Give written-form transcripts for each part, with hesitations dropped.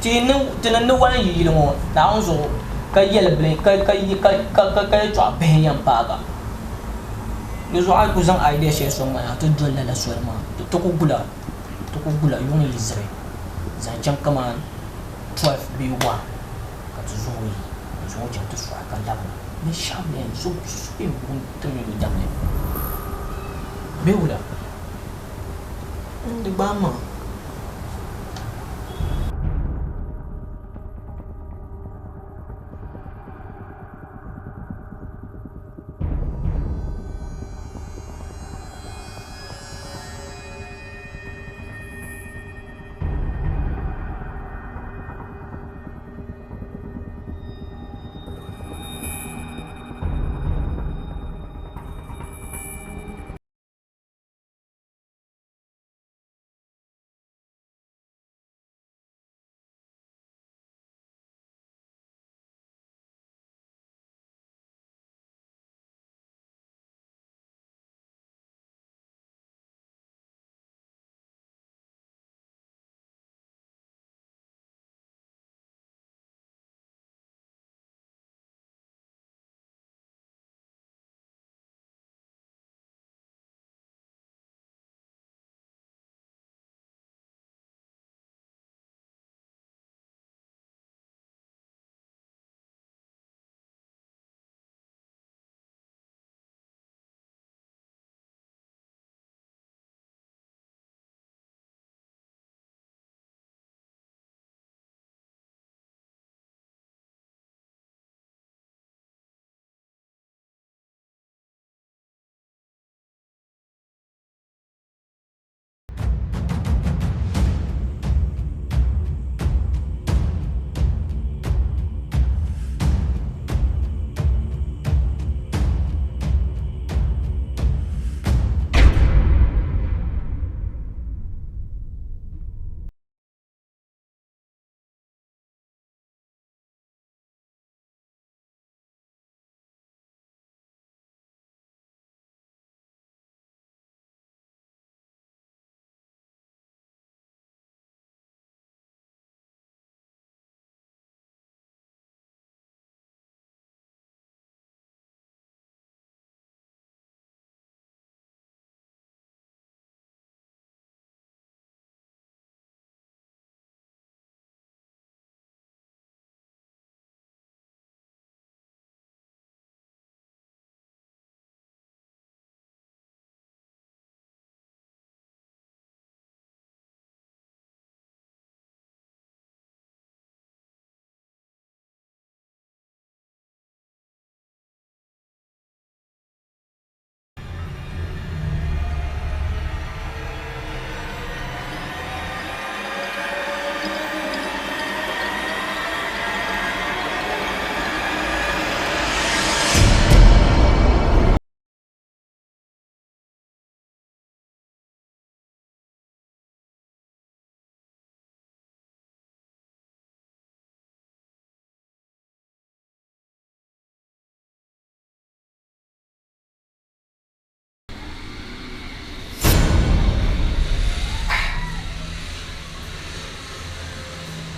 Ti yi niŋ, tinim ni wali n-yi yili ŋɔ Naawuni zuɣu ka yɛli bili ka ka ka ka ka ka yɛtɔɣa bihi n-yɛn paagi a. Di zuɣu a yi ku zaŋ idea shɛli sɔŋ ma na ti doli lala soli maa ti ku gula ti ku gula yuŋ yi zibi zaŋ chaŋ kaman 12 bee 1 ka ti zaŋ o yi n-zaŋ o chaŋ ti sɔɣi ka labina. Binshɛɣu beni so so yɛn buɣim ti mini o damli bee wula? Di gbaai ma.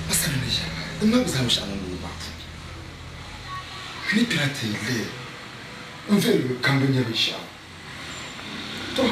Masani ni ʒiya maa, n na bi zaŋ binshɛɣu niŋdi o maa puuni. N ni kpɛna ti lihi n vihi luɣili kam bi nya binshɛɣu. Tɔ!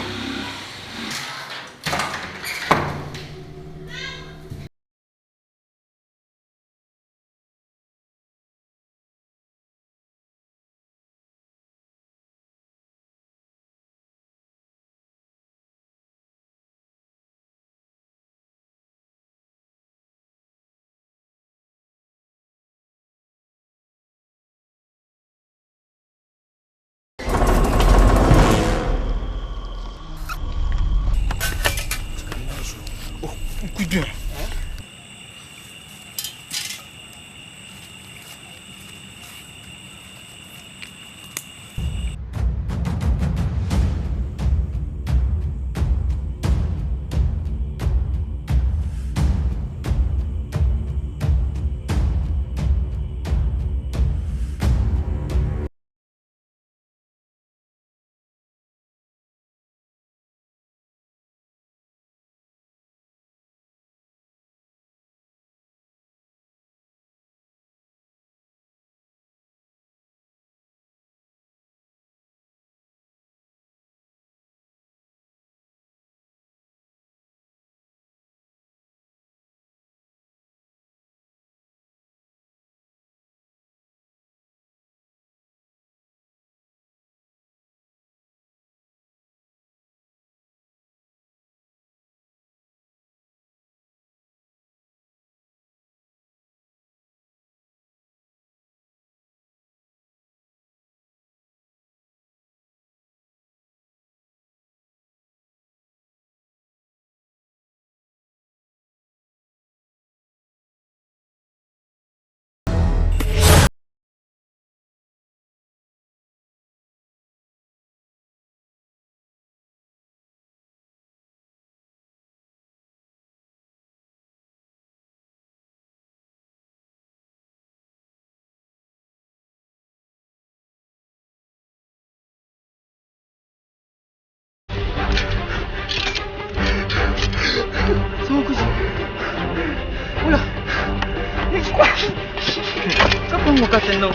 Ŋ-ŋɔ ka ti niŋ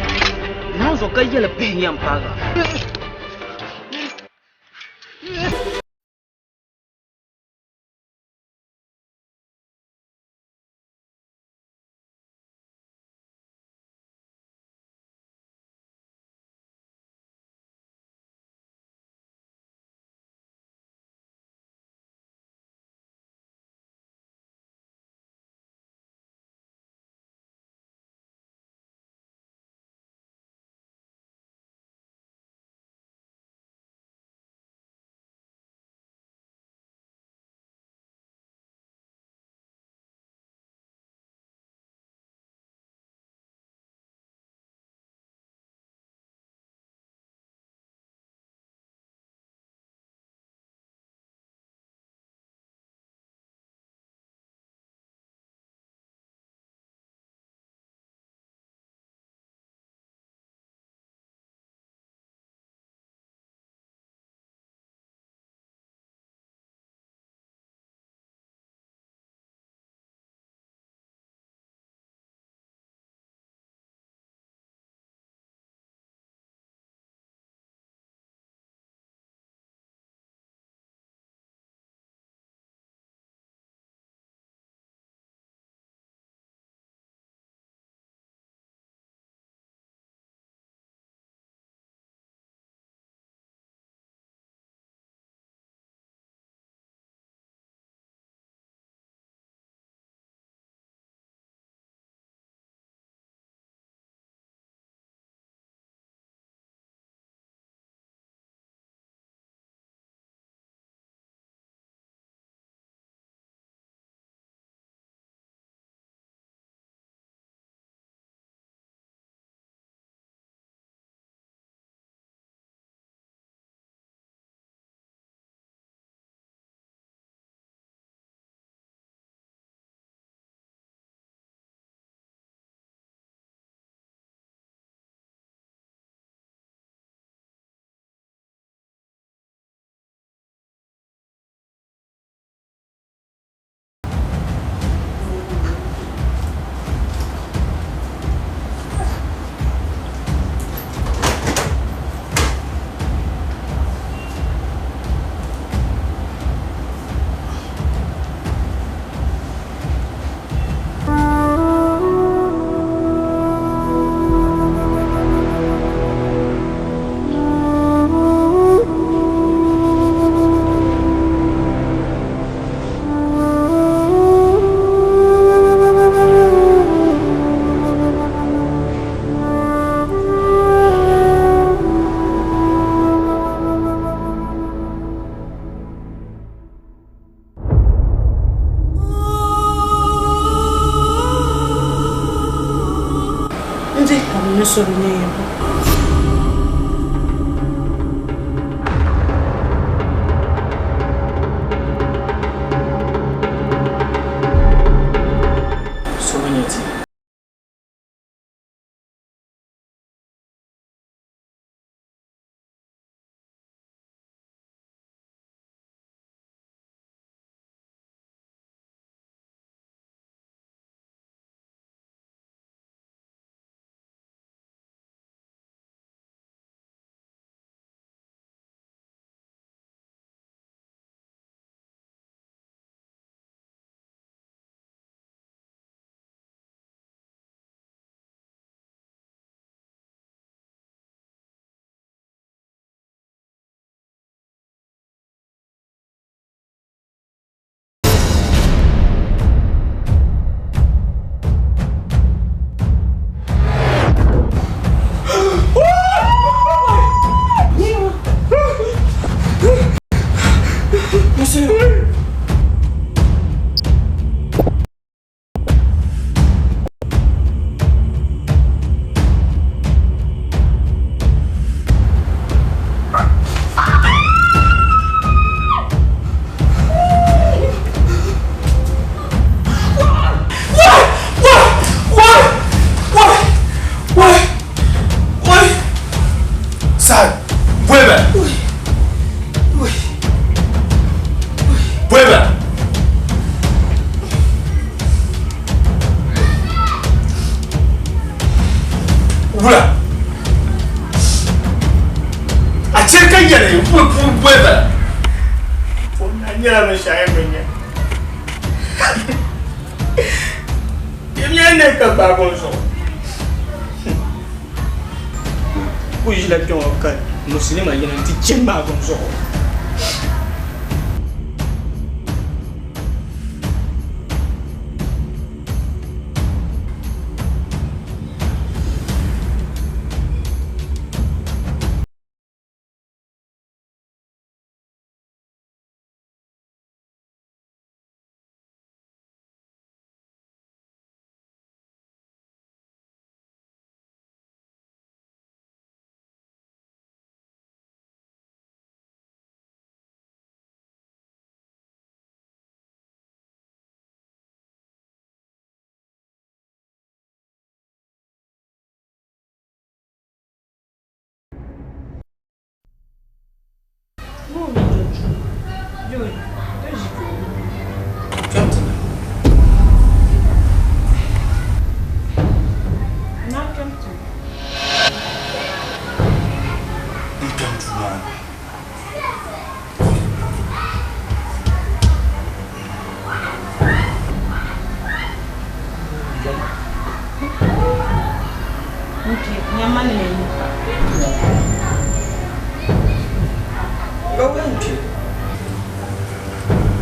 Naawuni zuɣu ka yɛli bihi yɛn paagi a. N dihi tab ni so bi nya yɛbu. So bi nya ti. Wula a chɛ ka yɛli boli bala A nyɛla binshɛɣu yɛn bi nya. Yɛm ne ka gbaagi o zuɣu. Ku ʒila kpɛ ŋɔ ka musulima yina nti chɛ gbaagi o zuɣu. N kpɛm duu maa ni.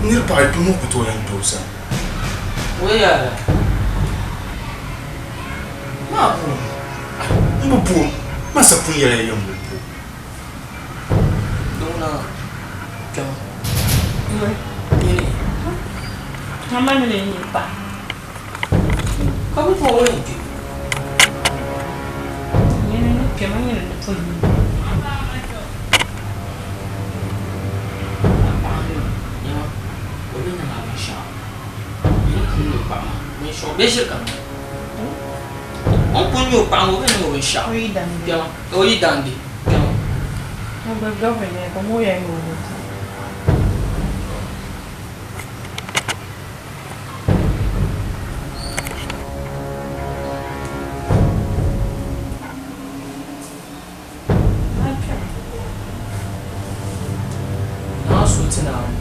Nir paɣa kpɛm o ku tooi lan kpe o sani. M bi bo o, Masa pun yɛla yɛm bi bo. O yi dandi kpɛma. Naa su ti Naawuni.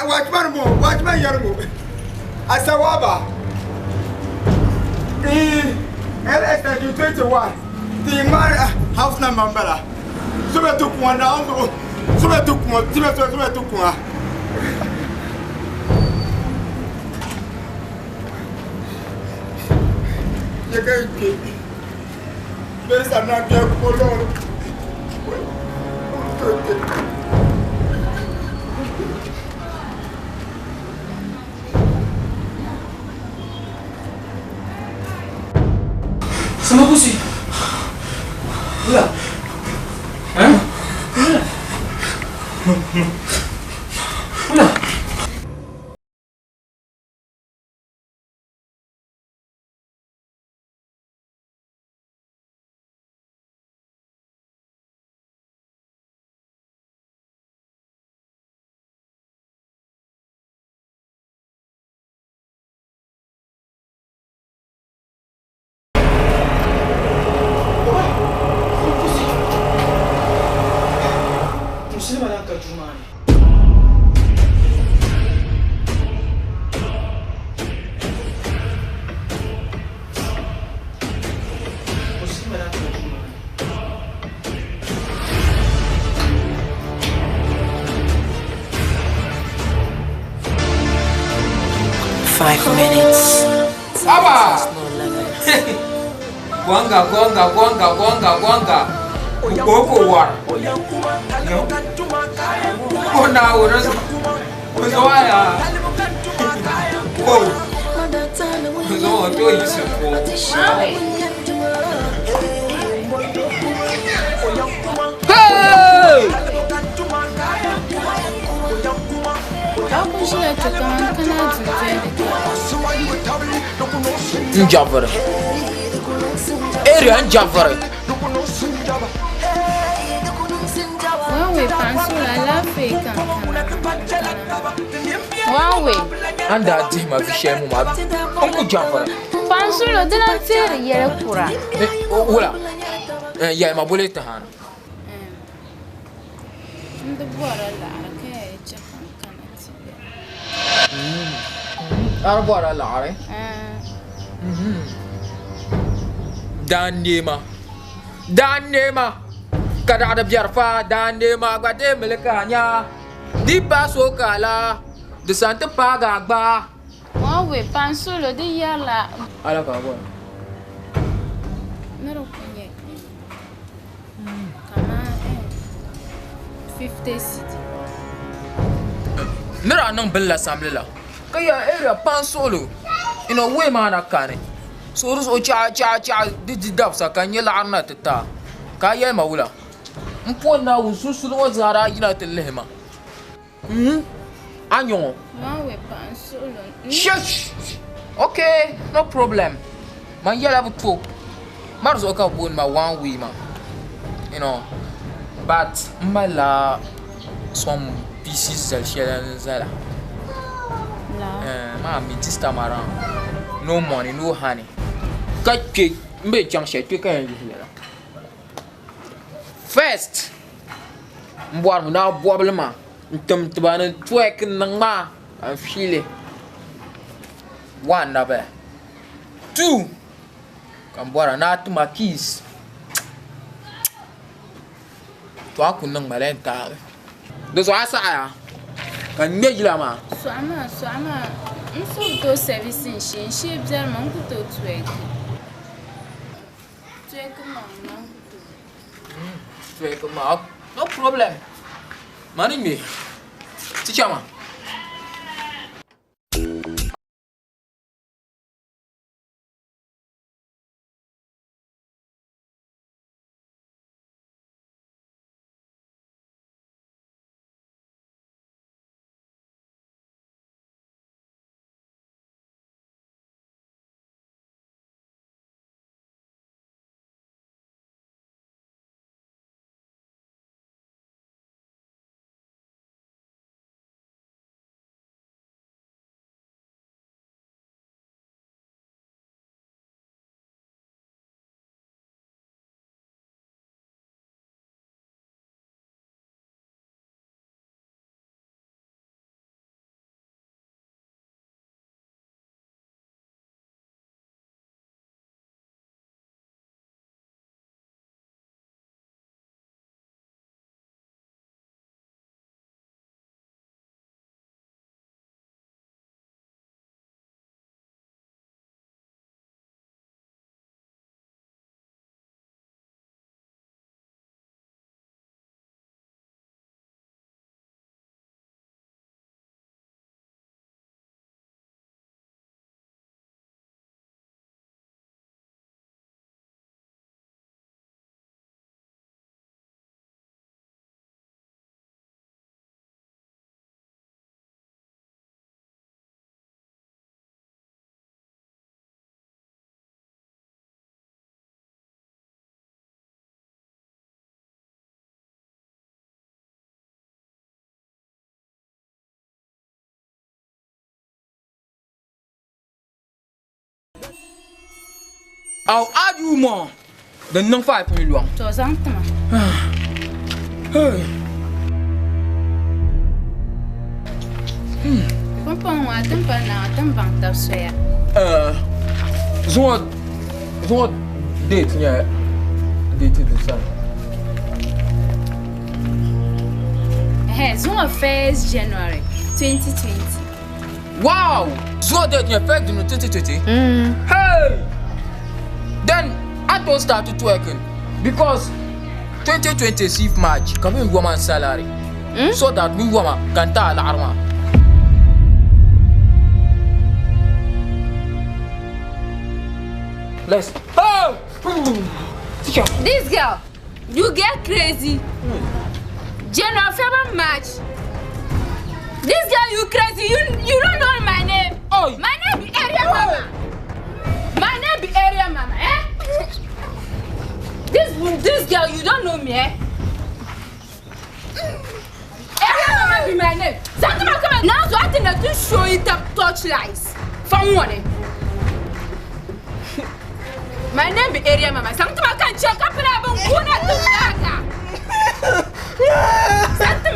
Watchman mo, watchman yarmo. Asawaba. LS 21. The man house number mbala. Sube tu kwa na sube tu kwa, sube tu kwa. Yeke Besa na ke kolor. Samakusi. Wula. Hein? Wula. Wula. 5 minutes. Aba! Gwanga, gwanga, gwanga, gwanga, gwanga. Ukoko war. No. Kona urazo. Uzoaya. Oh. Uzo to yisefo. Hey! Njavara. Area njavara. Wawe pansula lafe Wawe. Anda dima vishe mu ma. Onku javara. Pansula dina tere yele kura. Wala. Ya ma bole tahana. Ndi bora la ka che kana ti. Ar bora la are. Dan nema. Dan nema. Kada da biarfa dan nema gba de meleka nya. Di paso kala. De sante paga gba. Wawe pansula di yala. Ala ka bo. Nero kunye. Kama 50 city. Nera nang bella samlela. Kaya area pansolo. Ino we mana kane. So so cha cha cha di dapsa kanye la arna tata. Kaya maula. Mpo na ususu wo zara yina telehema. Anyo. Wawe pansolo. Shush. Okay, no problem. Man yela buto. Marzo ka bon ma one way ma. You know. But mala some pieces zala. Ma mi this time around. No money, no honey. Ka mbe chang she ka yan. First, mboar na bobble ma. Ntum tban twek nang ma. An file. One na be. Two. Kan boara na tuma keys. To akun nang malenta. Do so asa ya. Kan mejila ma. So ama nso to service shin she biar ma nku to twek. Twek ma na nku to. Twek ma no problem. Mani me. Teacher ma. I'll add you more than no 5 million. To zantama. Hey. Papa wa tampa na tampa tafsoya. Zo date nya date this time. Eh, zo 1st January 2020. Wow! Zuɣu date nyɛ 1st June 2020? Hey! Then I don't start to twerking because 2026 March ka mi woman salary. So that mi woman can ta laɣiri maa. Let's oh! Teacher. This girl, you get crazy. General February March. This girl, you crazy. You don't know my name. Oh. My name be Area Mama. My name be Area Mama, eh? This girl, you don't know me, eh? Area Mama be my name. Something come on. Now so I think that you show it up torchlights. From one. My name be Area Mama. Something I can check up and I've been going to Something.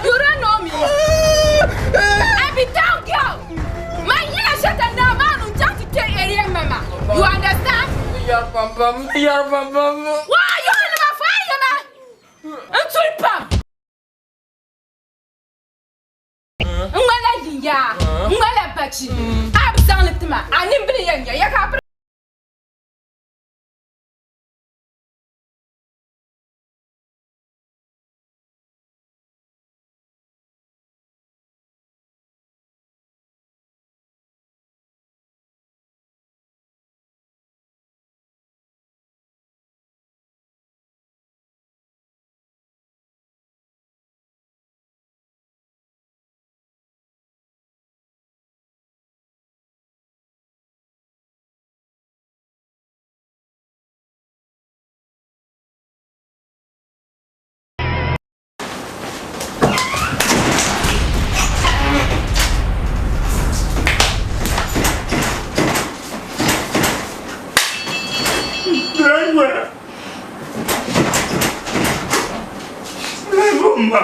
You don't know me. I be down girl. My year shut and down man who just to take Area Mama. You understand? Why you in my fire, man? Until pam. Ngwala yiya, ngwala bachi. Absang litima, animbili yanya yaka. Ma.